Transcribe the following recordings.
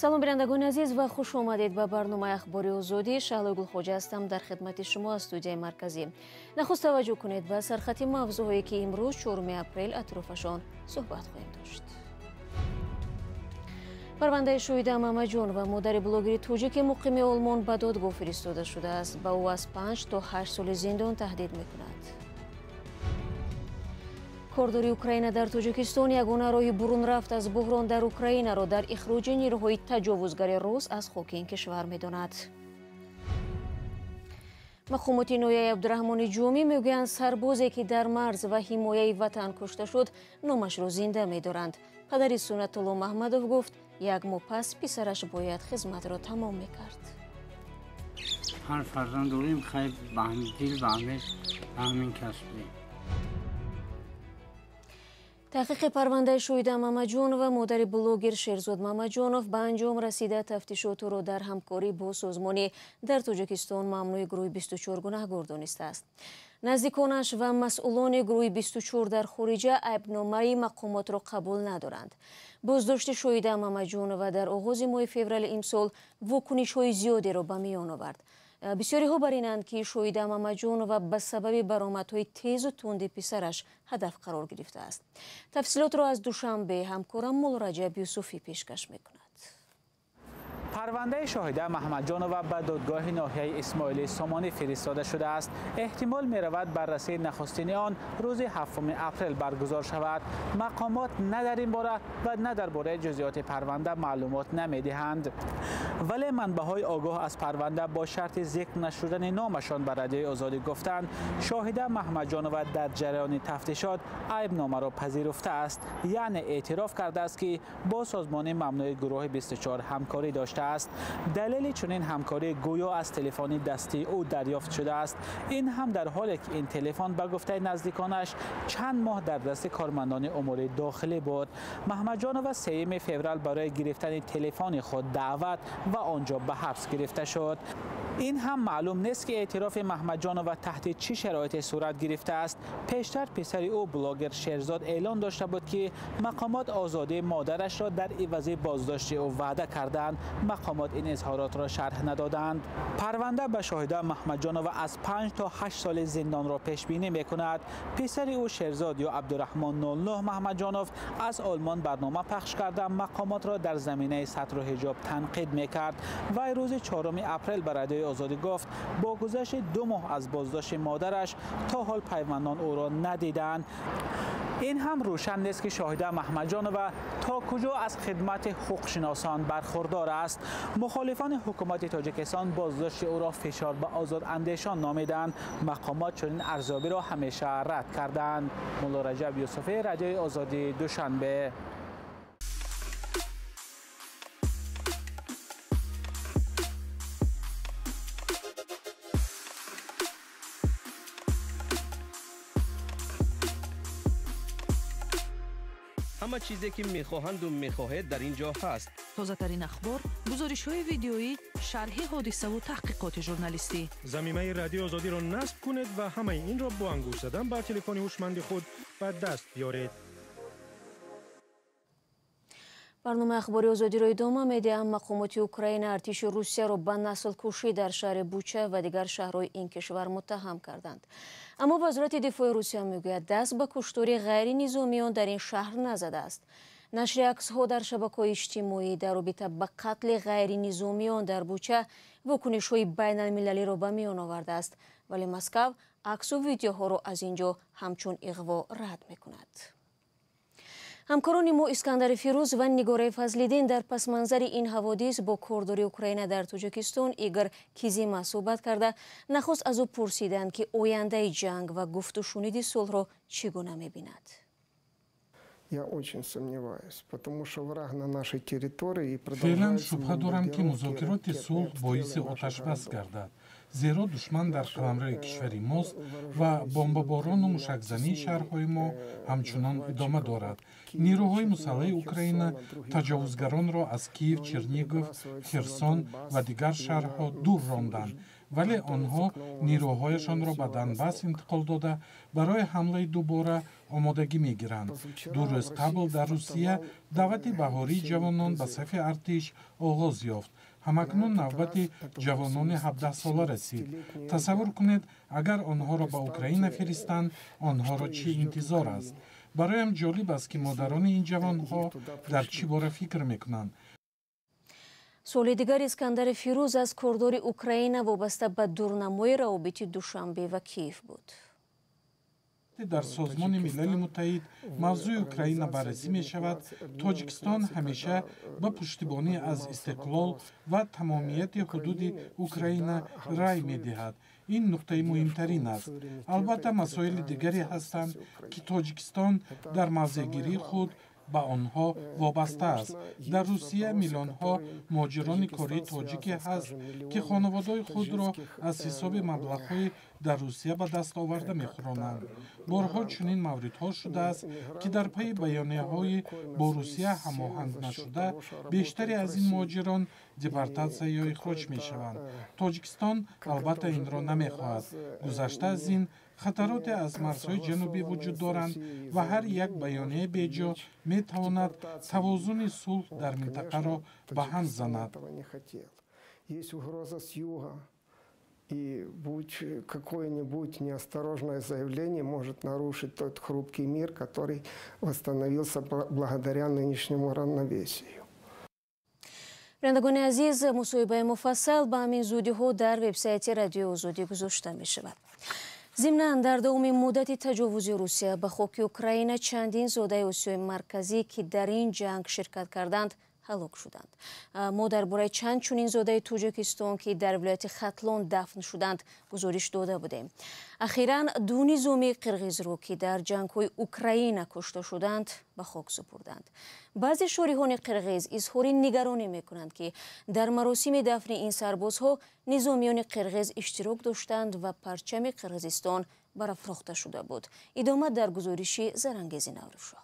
Салом, бинандагони азиз, ва хуш омадед ба барномаи Ахбори Озодӣ. Шаҳлои Гулхоҷа ҳастам дар хидмати шумо аз студияи марказӣ. Нахуст таваҷҷӯҳ кунед ба сархати мавзӯъҳое, ки имрӯз 4 апрел атрофашон суҳбат хоҳем дошт. Парвандаи Шоҳида Мамаҷон ва модари блогери тоҷики муқими Олмон ба додгоҳ фиристода шудааст. Ба ӯ аз 5 то 8 соли зиндон таҳдид мекунад. Кордори Украина дар Тоҷикистон ягона роҳи бурунрафт аз буҳрон дар Украинаро дар ихроҷи нерӯҳои таҷовузгари рус аз хоки ин кишвар медонад. Мақомоти ноҳияи Абдураҳмони Ҷумӣ мегӯянд, сарбозе, ки дар марз ва ҳимояи ватан кушта шуд, номашро зинда медоранд. Падари Суннатулло Маҳмадов гуфт, як моҳ пас писараш бояд хизматро тамом мекард. Ҳар фарзанд дорем, хайр, ба ҳамин дил, ба ҳамин касб. Таҳқиқи парвандаи Шоҳида Мамаҷонова, модари блогер Шерзод Мамаҷонов, ба анҷом расида. Тафтишотро дар ҳамкорӣ бо созмони дар Тоҷикистон мамнӯи гурӯҳи 24 гунаҳгор донистааст. Наздиконаш ва масъулони гурӯҳи 24 дар хориҷа айбномаи мақомотро қабул надоранд. Боздошти Шоҳида Мамаҷонова дар оғози моҳи феврали имсол вокунишҳои зиёдеро ба миён овард. Бисёриҳо бар инанд, ки Шоҳида Мамаҷонова ба сабаби баромадҳои тезу тунди писараш ҳадаф қарор гирифтааст. Тафсилотро аз Душанбе ҳамкорам Муллораҷаб Юсуфӣ пешкаш мекунад. Парвандаи Шоҳида Маҳмадҷонова ба додгоҳи ноҳияи Исмоили Сомонӣ фиристода шудааст. Эҳтимол меравад баррасии нахустини он рӯзи 7 апрел баргузор шавад. Мақомот на дар ин бора ва на дар бораи ҷузъиёти парванда маълумот намедиҳанд. Вале манбаъҳои огоҳ аз парванда бо шарти зикр нашудани номашон ба Радиои Озодӣ гуфтанд, Шоҳида Маҳмадҷонова дар ҷараёни тафтишот айбномаро пазируфтааст, яъне эътироф кардааст, ки бо созмони мамнӯи гурӯҳи 24 ҳамкорӣ дошта аст. Далели чунин ҳамкорӣ гӯё аз телефони дастии ӯ дарёфт шудааст. Ин ҳам дар ҳоле ки ин телефон ба гуфтаи наздиконаш чанд моҳ дар дасти кормандони умури дохилӣ буд. Маҳмадҷонова 3 феврал барои гирифтани телефони худ даъват ва онҷо ба ҳабс гирифта шуд. Ин ҳам маълум нест, ки эътирофи Маҳмадҷонова таҳти чӣ шароите сурат гирифтааст. Пештар писари ӯ блогер Шерзод эълон дошта буд, ки мақомот озодии модарашро дар ивази боздошти ӯ ваъда карданд. Мақомот ин изҳоротро шарҳ надоданд. Парванда ба Шоҳида Маҳмадҷонова аз 5 то 8 соли зиндонро пешбинӣ мекунад. Писари ӯ Шерзод ё Абдураҳмон 09 Маҳмадҷонов аз Олмон барнома пахш карда, мақомотро дар заминаи сатру ҳиҷоб танқид мекард. Вай рӯзи 4 апрел ба Радиои Озодӣ гуфт, бо гузашти 2 моҳ аз боздошти модараш то ҳол пайвандон ӯро надиданд. Ин ҳам рӯшан нест, ки Шоҳида Маҳмадҷонова то куҷо аз хидмати ҳуқуқшиносон бархурдор аст. Мухолифони ҳукумати Тоҷикистон боздошти ӯро фишор ба озодандешон номиданд. Мақомот чунин арзёбиро ҳамеша рад карданд. Муллораҷаб Юсуфӣ, Радиои Озодӣ, Душанбе. Ҳама чизе, ки мехоҳанду мехоҳед, дар ин ҷо ҳаст. Тозатарин ахбор, гузоришҳои видеоӣ, шарҳи ҳодисаву таҳқиқоти журналистӣ. Замимаи Радиои Озодиро насб кунед ва ҳамаи инро бо ангушт задан бар телефони ҳушманди худ ба даст биёред. Барномаи Ахбори Озодиро идома медиҳам. Мақомоти Украина артиши Русияро ба наслкушӣ дар шаҳри Буча ва дигар шаҳрҳои ин кишвар муттаҳам карданд. Аммо Вазорати дифои Русия мегӯяд, даст ба куштори ғайринизомиён дар ин шаҳр назадааст. Нашри аксҳо дар шабакаҳои иҷтимоӣ дар робита ба қатли ғайринизомиён дар Буча вокунишҳои байналмилалиро ба миён овардааст. Вале Москав аксу видеоҳоро аз ин ҷо ҳамчун иғво рад мекунад. Ҳамкорони мо Искандари Фирӯз ва Нигораи Фазлиддин дар пасманзари ин ҳаводис бо кордори Украина дар Тоҷикистон Игор Кизима суҳбат карда, нахуст аз ӯ пурсиданд, ки ояндаи ҷанг ва гуфтушуниди сулҳро чӣ гуна мебинад. Я очень сомневаюсь, потому что враг на нашей территории и Феълан шубҳа дорам, ки музокироти сулҳ боиси оташбас гардад, зеро душман дар қаламрави кишвари мост ва бомбаборону мушакзании шаҳрҳои мо ҳамчунон идома дорад. Нерӯҳои мусаллаҳи Украина таҷовузгаронро аз Киев, Чернигов, Херсон ва дигар шаҳрҳо дур ронданд. Вале онҳо нирӯҳояшонро ба Донбасс интиқол дода, барои ҳамлаи дубора омодагӣ мегиранд. 2 рӯз қабл дар Русия даъвати баҳории ҷавонон ба сафи артиш оғоз ёфт. Ҳамакнун навбати ҷавонони 17-сола расид. Тасаввур кунед, агар онҳоро ба Украина фиристанд, онҳоро чӣ интизор аст? Бароям ҷолиб аст, ки модарони ин ҷавонҳо дар чӣ бора фикр мекунанд. Суоли дигар Искандари Фирӯз аз кордори Украина вобаста ба дурнамои равобити Душанбе ва Киев буд. Дар Созмони Милали Муттаҳид мавзӯи Украина баррасӣ мешавад, Тоҷикистон ҳамеша ба пуштибонӣ аз истиқлол ва тамомияти ҳудуди Украина рай медиҳад. Ин нуқтаи муҳимтарин аст. Албатта, масоили дигаре ҳастанд, ки Тоҷикистон дар мавзеъгирии худ ба онҳо вобаста аст. Дар Русия миллионҳо муҳоҷирони кории тоҷике ҳаст, ки хонаводаҳои худро аз ҳисоби маблағҳои дар Русия ба даст оварда мехӯронанд. Борҳо чунин мавридҳо шудааст, ки дар пайи баёнияҳои бо Русия ҳамоҳанг нашуда, бештаре аз ин муҳоҷирон депортатсия ё ихроҷ мешаванд. Тоҷикистон албатта инро намехоҳад. Гузашта аз ин, хатароте аз марзҳои ҷанубӣ вуҷуд доранд ва ҳар як баёнияи беҷо метавонад тавозуни сулҳ дар минтақаро ба ҳам занад. И будь какое-нибудь неосторожное заявление может нарушить тот хрупкий мир, который восстановился благодаря нынешнему равновесию. Бинандагони азиз, мусоҳибаи муфассал ба ҳамин зудиҳо дар вебсайти Радиои Озодӣ гузошта мешавад. Зимнан, дар давоми муддати таҷовузи Русия ба хоки Украина чандин зодаи Осиёи Марказӣ, ки дар ин ҷанг ширкат карданд, ҳалок шуданд. Мо дар бораи чанд чунин зодаи Тоҷикистон, ки дар вилояти Хатлон дафн шуданд, гузориш дода будем. Ахиран ду низомии қирғизро, ки дар ҷангҳои Украина кушта шуданд, ба хок супурданд. Баъзе шориҳони қирғиз изҳори нигаронӣ мекунанд, ки дар маросими дафни ин сарбозҳо низомиёни қирғиз иштирок доштанд ва парчами Қирғизистон барафрохта шуда буд. Идома дар гузориши Зарангези Наврӯзшоҳ.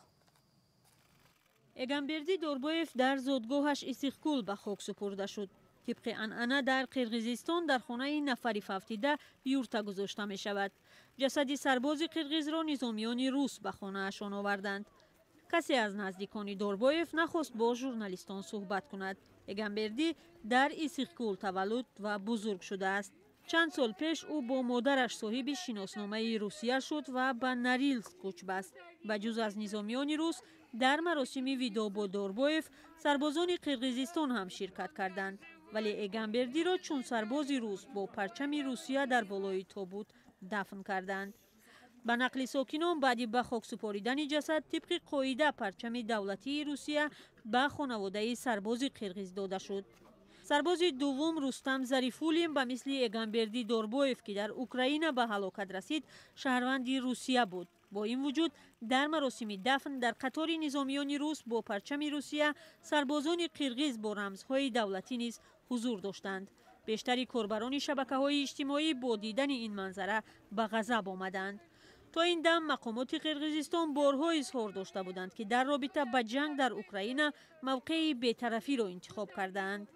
Эгамберди Дорбоев дар зодгоҳаш Иссиқкул ба хок супурда шуд. Тибқи анъана дар Қирғизистон дар хонаи нафари фавтида юрта гузошта мешавад. Ҷасади сарбози қирғизро низомиёни рус ба хонаашон оварданд. Касе аз наздикони Дорбоев нахост бо журналистон суҳбат кунад. Эгамбердӣ дар Иссиқкул таваллуд ва бузург шудааст. Чанд сол пеш ӯ бо модараш соҳиби шиносномаи Русия шуд ва ба Норилск кӯч баст. Ба ҷуз аз низомиёни рус, дар маросими видо бо Дорбоев сарбозони Қирғизистон ҳам ширкат карданд. Вале Эгамбердиро чун сарбози рус бо парчами Русия дар болои тобут дафн карданд. Ба нақли сокинон, баъди ба хок супоридани ҷасад тибқи қоида парчами давлатии Русия ба хонаводаи сарбози қирғиз дода шуд. Сарбози дуввум Рустам Зарифуллин ба мисли Эгамберди Дорбоев, ки дар Украина ба ҳалокат расид, шаҳрванди Русия буд. Бо ин вуҷуд дар маросими дафн дар қатори низомиёни рус бо парчами Русия сарбозони қирғиз бо рамзҳои давлатӣ низ ҳузур доштанд. Бештари корбарони шабакаҳои иҷтимоӣ бо дидани ин манзара ба ғазаб омаданд. То ин дам мақомоти Қирғизистон борҳо изҳор дошта буданд, ки дар робита ба ҷанг дар Украина мавқеи бетарафиро интихоб кардаанд.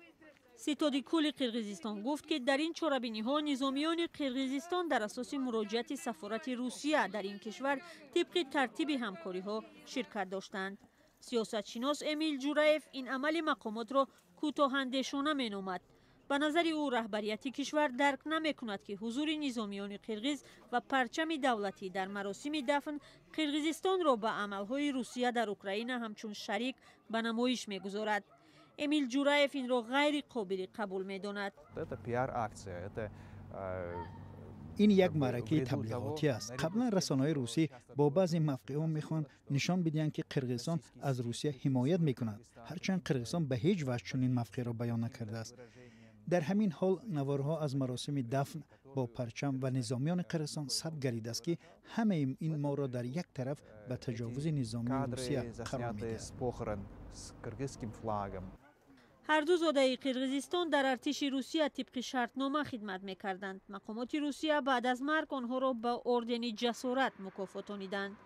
Ситоди кулли Қирғизистон гуфт, ки дар ин чорабиниҳо низомиёни Қирғизистон дар асоси муроҷиати сафорати Русия дар ин кишвар тибқи тартиби ҳамкориҳо ширкат доштанд. Сиёсатшинос Эмил Ҷураев ин амали мақомотро кӯтоҳандешона меномад. Ба назари ӯ, раҳбарияти кишвар дарк намекунад, ки ҳузури низомиёни қирғиз ва парчами давлатӣ дар маросими дафн Қирғизистонро ба амалҳои Русия дар Украина ҳамчун шарик ба намоиш мегузорад. Эмил Ҷураев инро ғайри қобили қабул медонад. Ин як маъракаи таблиғотӣ аст. Қаблан расонаҳои русӣ бо баъзе мавқеъҳо мехоҳанд нишон бидиҳанд, ки Қирғизистон аз Русия ҳимоят мекунад, ҳарчанд Қирғизистон ба ҳеҷ ваҷҳ чунин мавқеъро баён накардааст. Дар ҳамин ҳол наворҳо аз маросими дафн бо парчам ва низомиёни Қирғизистон сабт гардидааст, ки ҳамаи ин моро дар як тараф ба таҷовузи низомии Русия қарор медиҳад. Ҳар ду зодаи Қирғизистон дар артиши Русия тибқи шартнома хидмат мекарданд. Мақомоти Русия баъд аз марг онҳоро ба ордени ҷасорат мукофотониданд.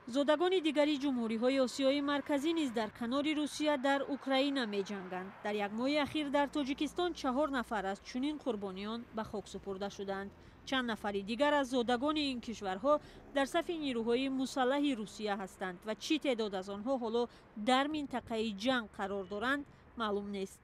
Зодагони дигари ҷумҳуриҳои Осиёи Марказӣ низ дар канори Русия дар Украина меҷанганд. Дар як моҳи ахир дар Тоҷикистон 4 нафар аз чунин қурбониён ба хок супурда шуданд. Чанд нафари дигар аз зодагони ин кишварҳо дар сафи нирӯҳои мусаллаҳи Русия ҳастанд ва чӣ теъдод аз онҳо ҳоло дар минтақаи ҷанг қарор доранд, маълум нест.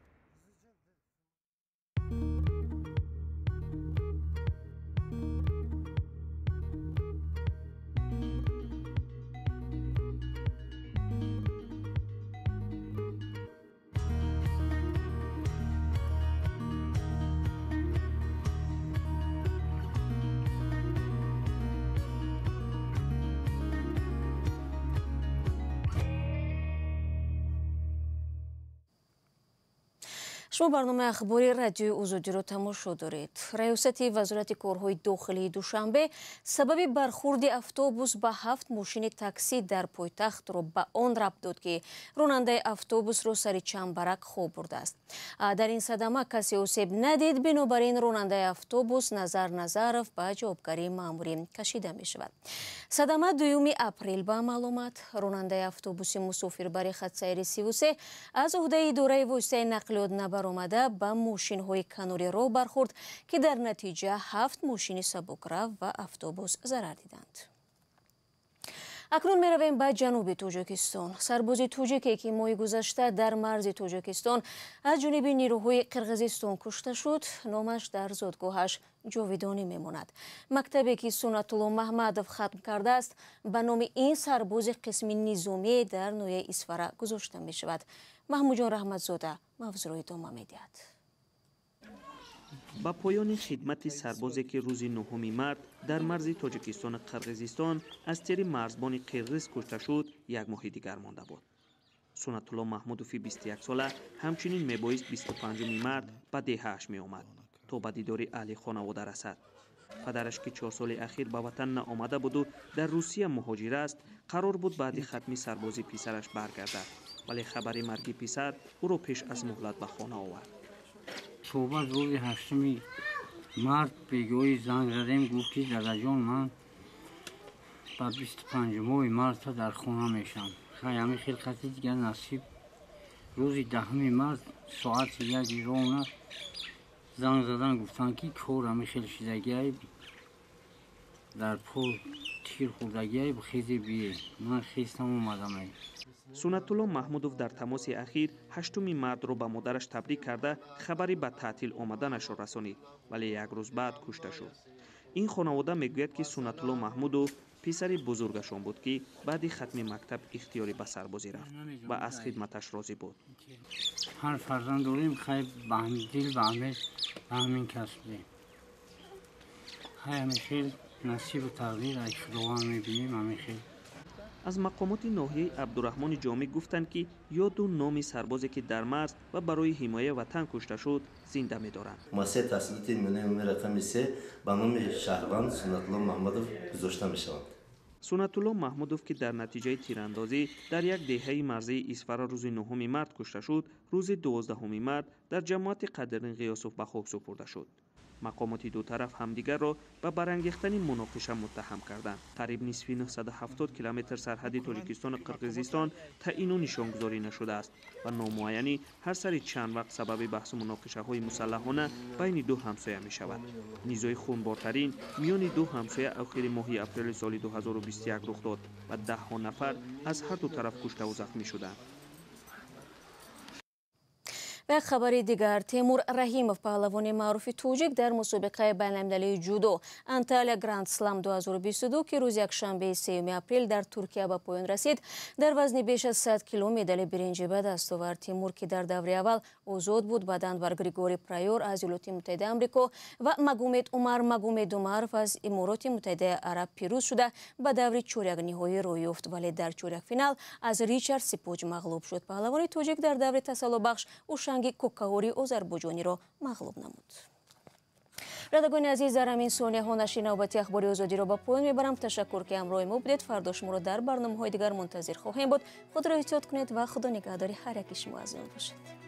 Шумо барномаи ахбори радиои Озодиро тамошо доред. Раёсати вазорати корҳои дохилии Душанбе сабаби бархурди автобус ба 7 мошини таксӣ дар пойтахтро ба он рабт дод, ки ронандаи автобусро сари чамбарак хоб бурдааст. Дар ин садама касе осеб надид, бинобар ин ронандаи автобус Назар Назаров ба ҷавобгарии маъмурӣ кашида мешавад. Садама 2 апрел ба амал омад. Ронандаи автобуси мусофирбари хатсайри 33 аз уҳдаи идораи воситаи нақлиёт набаромада ба мошинҳои канори роҳ бархӯрд, ки дар натиҷа 7 мошини сабукрав ва автобус зарар диданд. Акнун меравем ба ҷануби Тоҷикистон. Сарбози тоҷике, ки моҳи гузашта дар марзи Тоҷикистон аз ҷониби нирӯҳои Қирғизистон кушта шуд, номаш дар зодгоҳаш ҷовидонӣ мемонад. Мактабе, ки Сунатулло Маҳмадов хатм кардааст, ба номи ин сарбози қисми низомие дар ноҳияи Исфара гузошта мешавад. Маҳмудҷон Раҳматзода мавзӯъро идома медиҳад. Ба поёни хидмати сарбозе, ки рӯзи 9 март дар марзи Тоҷикистону Қирғизистон аз тири марзбони қирғиз кушта шуд, як моҳи дигар монда буд. Сунатулло Маҳмудови 21сола ҳамчунин мебоист 25 март ба деҳааш меомад, то ба дидори аҳли хонавода расад. Падараш, ки 4 соли ахир ба ватан наомада буду дар Русия муҳоҷир аст, қарор буд баъди хатми сарбози писараш баргардад, вале хабари марги писар ӯро пеш аз муҳлат ба хона овард. Суҳбат рӯзи 8 март бегоҳӣ занг задем, гуфт, ки дадаҷон, ман ба 25 марта дар хона мешавам. Хай, ҳамин хел қати дигар насиб. Рӯзи 10 март соати 1 рона занг задан, гуфтанд, ки кор ҳамин хел шидагиай, дар пол тир хӯрдагиай, хезе бие. Ман хестам, омадам. Сунатулло Маҳмудов дар тамоси ахир 8 мартро ба модараш табрик карда, хабари ба таътил омаданашро расонид, вале як рӯз баъд кушта шуд. Ин хонавода мегӯяд, ки Сунатулло Маҳмудов писари бузургашон буд, ки баъди хатми мактаб ихтиёрӣ ба сарбозӣ рафт ва аз хидматаш розӣ буд. Ҳар фарзанд дорем, хай, дил ба ҳамин кас будем. Хай, ҳамин хел насибу тақдир ай Худованд мебинем, ҳамин хел. Аз мақомоти ноҳияи Абдураҳмони Ҷомӣ гуфтанд, ки ёду номи сарбозе, ки дар марз ва барои ҳимояи ватан кушта шуд, зинда медоранд. Муассисаи таҳсилоти миёнаи умумии рақами 3 ба номи шаҳрванд Сунатулло Маҳмадов гузошта мешаванд. Сунатулло Маҳмудов, ки дар натиҷаи тирандозӣ дар як деҳаи марзии Исфара рӯзи 9 март кушта шуд, рӯзи 12 март дар ҷамоати Қадрин Ғиёсов ба хок супурда шуд. Мақомоти ду тараф ҳамдигарро ба барангехтани муноқиша муттаҳам карданд. Қариб нисфи 970 километр сарҳади Тоҷикистону Қирғизистон таъину нишонгузорӣ нашудааст ва номуайянӣ ҳар сари чанд вақт сабаби баҳсу муноқишаҳои мусаллаҳона байни ду ҳамсоя мешавад. Низои хунбортарин миёни ду ҳамсоя охири моҳи апрели соли 2021 рух дод ва даҳҳо нафар аз ҳар ду тараф куштаву захмӣ шуданд. Ва хабари дигар, Темур Раҳимов, паҳлавони маъруфи тоҷик, дар мусобиқаи байналмилалии ҷудо Анталия Гранд Слам 2022, ки рӯзи якшанбеи 3 апрел дар Туркия ба поён расид, дар вазни беш аз 100 кило медали биринҷӣ ба даст овард. Тимур, ки дар даври аввал озод буд, баъдан бар Григорий Прайор аз Иёлоти Муттаҳидаи Амрико ва Магомед Умар Магомед Умаров аз Имороти Муттаҳидаи Араб пирӯз шуда, ба даври чорякниҳоӣ роҳ ёфт, вале дар чорякфинал аз Ричард Сипоҷ мағлуб шуд. Паҳлавони тоҷик дар даври тасаллобахш Ушанги Кокаҳори озарбойҷониро мағлуб намуд. Бинандагони азиз, дар ҳамин сонияҳо нашри навбати ахбори Озодиро ба поён мебарам. Ташаккур, ки ҳамроҳи мо будед. Фардо шуморо дар барномаҳои дигар мунтазир хоҳем буд. Худро эҳтиёт кунед ва Худо нигаҳдори ҳар яки шумо азизон бошад.